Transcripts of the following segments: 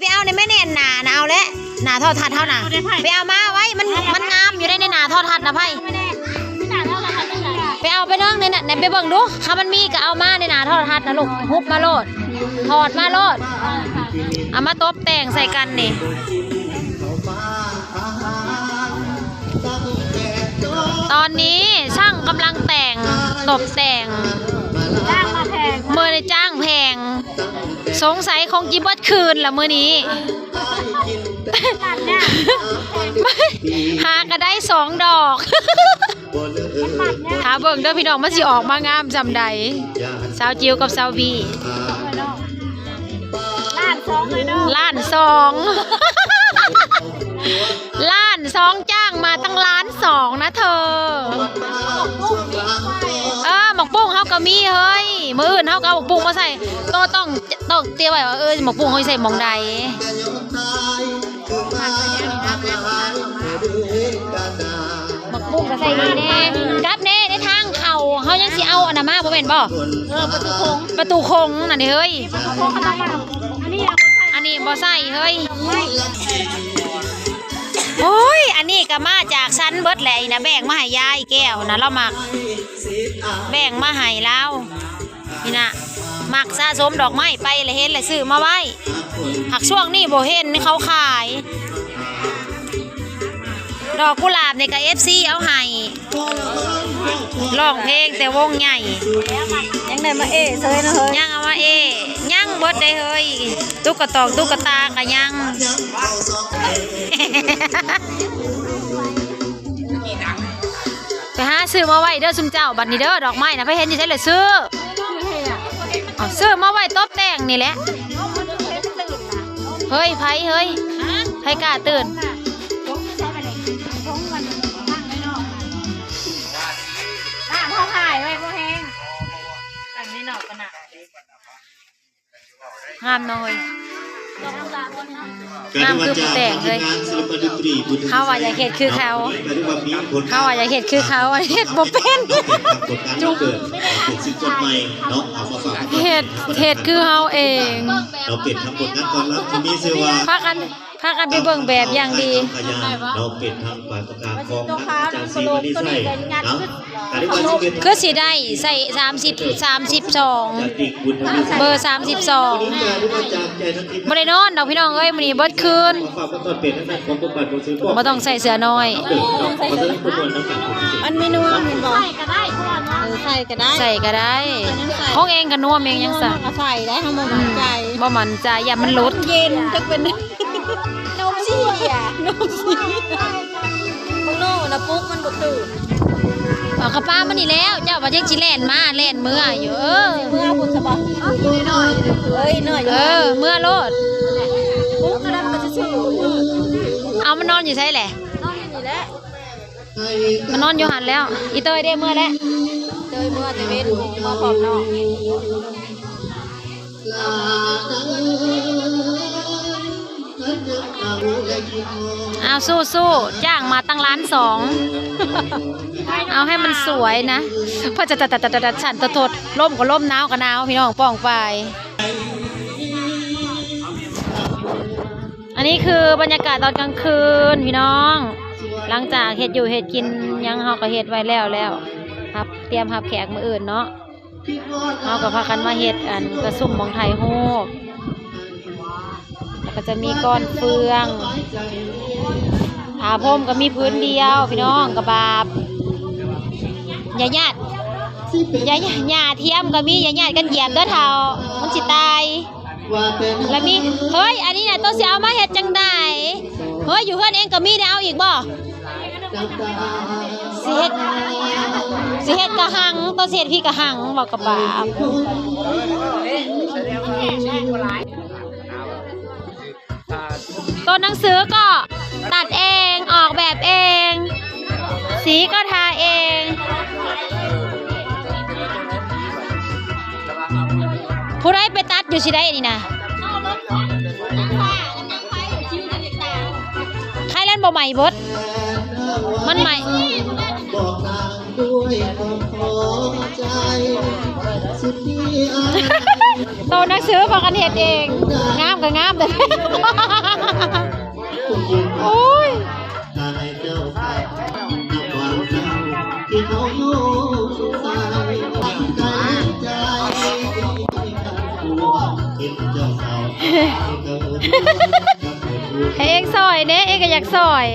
ໄປເອົາໃນແມ່ແໜ້ນໜ້ານະ ເອົາແຫຼະ ໜ້າໂທລະທັດເຮົານະ ໄປເອົາມາໄວ້ ມັນ ມັນງາມຢູ່ໃນ ໃນໜ້າໂທລະທັດນະ ໄຜ ໄປເອົາໄປເບິ່ງໃນນັ້ນ ໄປເບິ່ງດູ ຄັນມັນມີກໍເອົາມາໃນໜ້າໂທລະທັດນະລູກ ຮຸບມາໂລດ ຖອດມາໂລດ ເອົາມາຕົບແຕ່ງໃສ່ກັນນີ້. ຕອນນີ້ຊ່າງກຳລັງແຕ່ງ ຕົບແຕ່ງ ຈ້າງມາແພງ ເມື່ອໄດ້ຈ້າງແພງ ສົງໄສຄົງຊິເບິດຄືນລະມື້ນີ້ ມັນມັດຍາກ ຫາກໍໄດ້ສອງດອກ ມັນມັດຍາກ ຖ້າເບິ່ງເດີພີ່ນ້ອງ ມັນຊິອອກມາງາມສ່ຳໃດ ສາວຈິວກັບສາວບີ ລ້ານສອງເລີຍເນາະ ລ້ານສອງ ລ້ານສອງ ຈ້າງມາຕັ້ງລ້ານສອງນະເທີ. ເອີ ໝາກປຸ້ງເຮົາກໍມີເຮີ້ຍ ມື້ອື່ນເຮົາກໍເອົາໝາກປຸ້ງມາໃສ່ ໂຕຕ້ອງ ຕ້ອງຕຽມໄວ້ວ່າ ເອີ ໝາກປຸ້ງເຮົາຊິໃສ່ໝ່ອງໃດ. ໝາກປຸ້ງກໍໃສ່ນີ້ແດ່ ກັບແດ່ ໃນທາງເຂົ້າເຮົາຍັງຊິເອົາອັນນັ້ນມາ ບໍ່ແມ່ນບໍ່? ເອີ ປະຕູໂຂງ ປະຕູໂຂງນັ້ນເຮີ້ຍ ປະຕູໂຂງເຂົາຕ້ອງມາ ອັນນີ້ເອົາມາໃສ່ ອັນນີ້ບໍ່ໃສ່ເຮີ້ຍ. ໂອ້ຍ ອັນນີ້ກໍມາຈາກສັນເບິດແຫຼະ ອີ່ນະ ແບ່ງມາໃຫ້ຍາຍແກ້ວນະ ລາວມັກ ແບ່ງມາໃຫ້ລາວ. ນີ້ນະ ມັກສະສົມດອກໄມ້ ໄປລະເຫັນລະຊື້ມາໄວ້ ຫາກຊ່ວງນີ້ບໍ່ເຫັນເຂົາຂາຍ. ດອກກຸຫຼາບນີ້ກໍເອັຟຊີເອົາໃຫ້ ຮ້ອງເພງແຕ່ວົງໃຫຍ່ ຍັງໄດ້ມາເອເຊີຍເນາະເຮີ້ຍ ຍັງເອົາມາເອ ຍັງເບິດເດ້ເຮີ້ຍ ຕຸກກະຕອງຕຸກກະຕາກໍຍັງ. ໄປຫາຊື້ມາໄວ້ເດີຊຸມເຈົ້າ ບັດນີ້ເດີ ດອກໄມ້ນະ ໃຜເຫັນຢູ່ໃສລະຊື້ ເອົາຊື້ມາໄວ້ຕົບແຕ່ງນີ້ແຫຼະ. ເຮີ້ຍ ໃຜເຮີ້ຍ ໃຜກ້າຕື່ນ ງາມເນາະເຮີ້ຍ ງາມຄືຜູ້ແຕ່ງເລີຍ. ເຮົາວ່າຢາກເຮັດຄືເຂົາ ເຮົາວ່າຢາກເຮັດຄືເຂົາ ເຮັດບໍ່ເປັນ ຈຸ ເຮັດ ເຮັດຄືເຮົາເອງ ພາກັນ ພາກັນໄປເບິ່ງແບບຢ່າງດີ. ຄືຊິໄດ້ໃສ່ສາມສິບ ສາມສິບສອງ ເບີສາມສິບສອງ ບໍ່ໄດ້ນອນດອກພີ່ນ້ອງເອີຍ ມື້ນີ້ເບິດຄືນ ບໍ່ຕ້ອງໃສ່ເສື້ອນ້ອຍ ມັນມີນວມແມ່ນບໍ່? ເອີ ໃສ່ກໍໄດ້ ໃສ່ກໍໄດ້ ຂອງເອງກໍນວມເອງຍັງໃສ່ ໃສ່ໄດ້ ເຮົາບໍ່ໝັ້ນໃຈ ບໍ່ໝັ້ນໃຈ ຢ້ານມັນຫຼຸດ ເຢັນ ຈັກເປັນ ນົມສີ ນົມສີ ເບິ່ງໂນລະປຸກມັນບໍ່ຕື່ນ ເອົາກະປາມັນນີ້ແລ້ວ ເຈົ້າວ່າຍັງຊິແລ່ນມາແລ່ນເມືອຢູ່ ເອີ ເມືອພຸ້ນຊະບໍ່ ເອີຍ ເອີ ເມືອໂລດ ປຸກກະດຳກໍຊື່ໆ ເອົາມັນນອນຢູ່ໃສແຫຼະ ນອນຢູ່ນີ້ແຫຼະ ມັນນອນຢູ່ຫັ້ນແລ້ວ ອີເຕີຍເດ້ເມືອແລ້ວ ເຕີຍເມືອແຕ່ເວັນ ເມືອພ້ອມນ້ອງ ອ້າວ ສູ້ໆ ຈ້າງມາຕັ້ງລ້ານສອງ ເອົາໃຫ້ມັນສວຍນະ ເພິ່ນຈະຕັດໆ ສັນໂທດ ລົມກໍລົມ ໜາວກໍໜາວ ພີ່ນ້ອງ ປ້ອງປາຍ. ອັນນີ້ຄືບັນຍາກາດຕອນກາງຄືນພີ່ນ້ອງ ຫຼັງຈາກເຮັດຢູ່ເຮັດກິນຫຍັງ ເຮົາກໍເຮັດໄວ້ແລ້ວແລ້ວ ຮັບ ຕຽມຮັບແຂກມື້ອື່ນເນາະ ເຮົາກໍພາກັນມາເຮັດອັນກະສຸມໝ່ອງຖ່າຍຮູບ ແລ້ວກໍຈະມີກ້ອນເຟືອງ ຜ້າພົ່ມກໍມີຜືນດຽວພີ່ນ້ອງ ກະບາບ ຢ່າຍາດ ຢ່າ ຫຍ້າທຽມກໍມີ ຢ່າຍາດກັນຢຽບເດີເຖົ້າ ມັນຊິຕາຍ. ລະມີ ເຮີ້ຍ ອັນນີ້ນະ ໂຕຊິເອົາມາເຮັດຈັ່ງໃດ? ເຮີ້ຍ ຢູ່ເຮືອນເອງກໍມີ ໄດ້ເອົາອີກບໍ່? ຊິເຮັດ ຊິເຮັດກະຫັງ ໂຕຊິເຮັດພີກະຫັງ ເວົ້າກະບາບ. ຕົວໜັງສືກໍຕັດເອງ ອອກແບບເອງ ສີກໍທາເອງ. ຜູ້ໃດໄປຕັດຢູ່ຊິໄດ້ນີ້ນະ? ໃຄແລ່ນບໍ່ໄໝ້ເບິດ ມັນໄໝ້. ໂຕໜັງສືພາກັນເຮັດເອງ ງາມກໍງາມແຕ່ ໂອ້ຍ ໃຫ້ເອງຊ່ອຍເດ້ ເອງກໍຢາກຊ່ອຍ.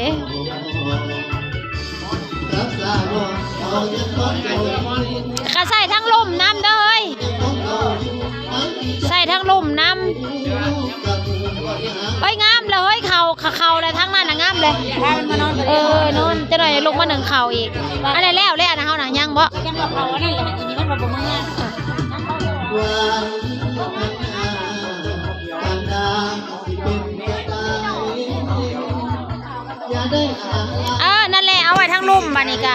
ກະໃສ່ທັງລຸ່ມນຳເດີເຮີ້ຍ ໃສ່ທັງລຸ່ມນຳ. ເອີຍ ງາມແລ້ວເຮີ້ຍ ເຂົ້າ ເຂົ້າແລ້ວ ທາງນັ້ນນະງາມເລີຍ. ເອີ ນອນ ຈັກໜ້ອຍລຸກມາໜຶ້ງເຂົ້າອີກ. ອັນນັ້ນແລ້ວແລ້ວນະ ເຮົານະຍັງບໍ່? ເອີ ນັ້ນແຫຼະ ເອົາໄວ້ທາງລຸ່ມບາດນີ້ກະ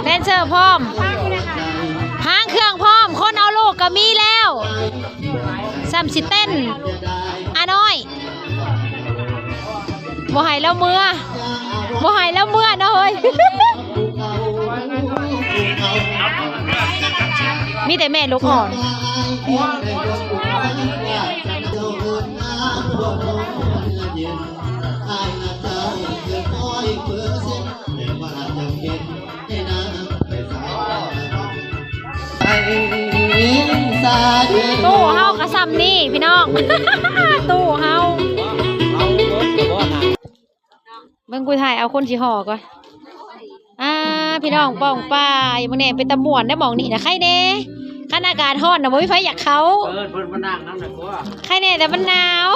ແດນເຊີພ້ອມ ຫາງເຄື່ອງພ້ອມ ຄົນເອົາລູກກໍມີແລ້ວ ສ່ຳຊິເຕັ້ນ ອານ້ອຍ. ບໍ່ໃຫ້ລາວເມືອ ບໍ່ໃຫ້ລາວເມືອເນາະເຮີ້ຍ ມີແຕ່ແມ່ລູກອ່ອນ. ຕູ້ເຮົາກໍສ່ຳນີ້ພີ່ນ້ອງ ຕູ້ເຮົາ. ເບິ່ງກູຖ່າຍເອົາຄົນຊິຫໍ່ກ່ອນ. ອ່າ ພີ່ນ້ອງປ້ອງປາຍ ເບິ່ງແດ່ ເປັນຕາມ່ວນໄດ໋ໝ່ອງນີ້ນະ ໄຄແດ່. ຄັນອາກາດຮ້ອນນະ ບໍ່ມີໃຜຢາກເຂົ້າ ເອີ້ນເພິ່ນມານັ່ງນຳແດ່ກວ່າ ໄຄແດ່ ແຕ່ມັນໜາວ.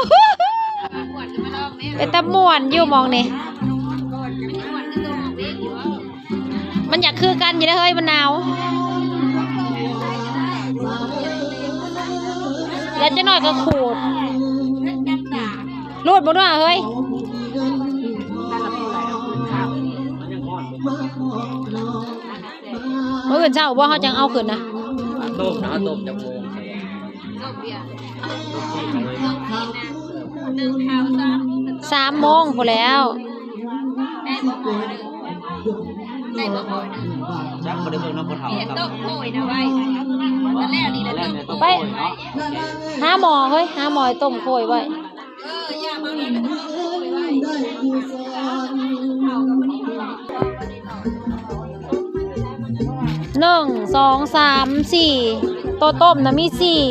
ເປັນຕາມ່ວນຢູ່ໝ່ອງນີ້ ມັນຢາກຄືກັນຢູ່ເດ້ເຮີ້ຍ ມັນໜາວ. ແລ້ວຈັກໜ້ອຍກໍຂູດ ຮູດບໍ່ເນາະເຮີ້ຍ. ມື້ອື່ນເຊົ້າບໍ່ ເຮົາຈັ່ງເອົາຂຶ້ນນະ ຕົ້ມນະ ຕົ້ມຈັກໂມງ? ສາມໂມງພຸ້ນແລ້ວ. ຈັກບໍ່ໄດ້ເບິ່ງນຳພໍ່ເຖົ້າ ໄປຫາໝໍເຮີ້ຍ ຫາໝໍຕົ້ມໂຄ້ຍໄວ້. ໜຶ່ງ ສອງ ສາມ ສີ່ ໂຕຕົ້ມນະມີສີ່.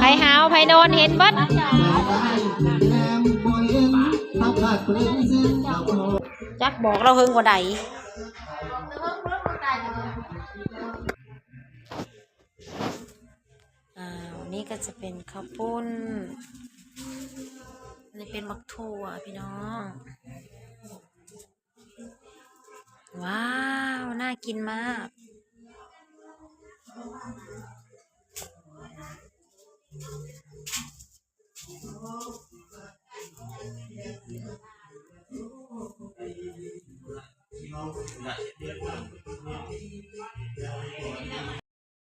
ໃຜຫາວໃຜນອນເຫັນເບິດ. ຈັກບອກລາວເຫິງກວ່າໃດ. ອ່າ ອັນນີ້ກໍຈະເປັນເຂົ້າປຸ້ນ ອັນນີ້ເປັນໝາກຖົ່ວພີ່ນ້ອງ. ວ້າວ ໜ້າກິນມາກ.